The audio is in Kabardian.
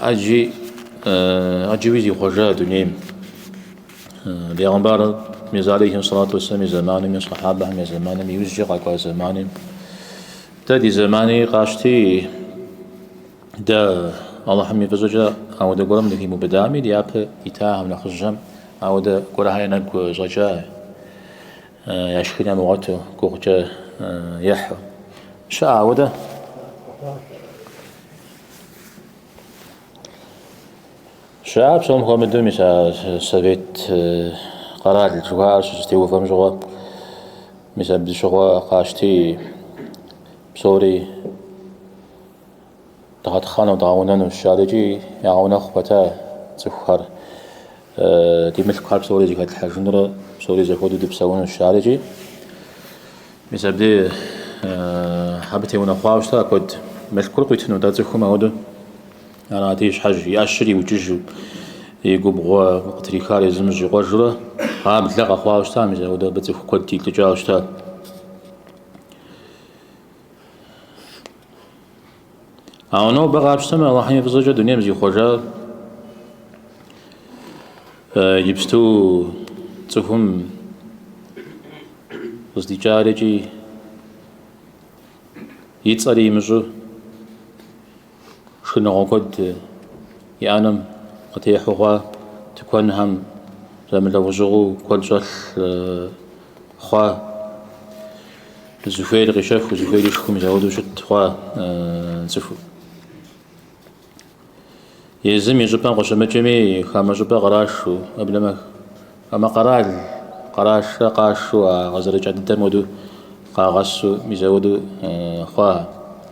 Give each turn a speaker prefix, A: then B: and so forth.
A: ӏэджи, ӏэджэуи зихъуэжа дунейм. Бегъымбар езы алейхи сэлату уэсселам и зэманым, сахьабэхэм я зэманым, иужькӏэ къэкӏуа зэманым. Дэ ди зэмани къащти, дэ Алыхьым и фӏыщӏэкӏэ ауэдэ гуэрым дыхимыубыдами, ди япэ итахэм, нэхъыжьхэм ауэдэ гуэрхэр я нэгу щӏэкӏа, яшхын ямыгъуэту, гугъукӏэ ехьу. Щыӏэ ауэдэ? Щыӏа псом хуэмыдэу мис а совет къэрал жыхуаӏэр щызэтеувэм щыгъуэ, мис абы щыгъуэ къащти псори дгъэтхъэну, дгъэунэнущ жарикӏи ягъэунэхъу пэта цӏыхухэр. Ди мылъкухэр псори зэхэтлъхьэжынурэ псори зэхуэдэу дыпсэунущ жарикӏи. Мис абдей абы теунэхъуауэ щыта куэд мылъкур къуитыну дэ цӏыхум ауэдэу. Арати, щхьэж и ӏэщыр иукӏыжу, и губгъуэ къытрихар езым щӏикъуэжурэ гъаблэ къэхъуауэ щыта, мис ауэдэ абы цӏыху куэд илӏыкӏауэ щыта. Ауэ нобэ къапщтэмэ, Алыхьым и фӏыщӏэкӏэ дунейм зихъуэжа иджыпсту цӏыхум къыздикӏар икӏи и цӏэри имыщӏу шхыныгъуэ куэд и ӏэнэм къытехьэу хъуа, тыкуэнхэм зэмылӏэужьыгъуэу куэд щӏэлъ хъуа, зыхуейр къищэхуу, зыхуейр ишхыу мис ауэдэу щыт хъуа цӏыхур. Езым и щӏыпӏэм къыщымыкӏми, хамэ щӏыпӏэ кърашу, уеблэмэ хамэ къэрал кърашрэ къашу а къызэрыкӏа дыдэм хуэдэу къагъэсу мис ауэдэу хъуа.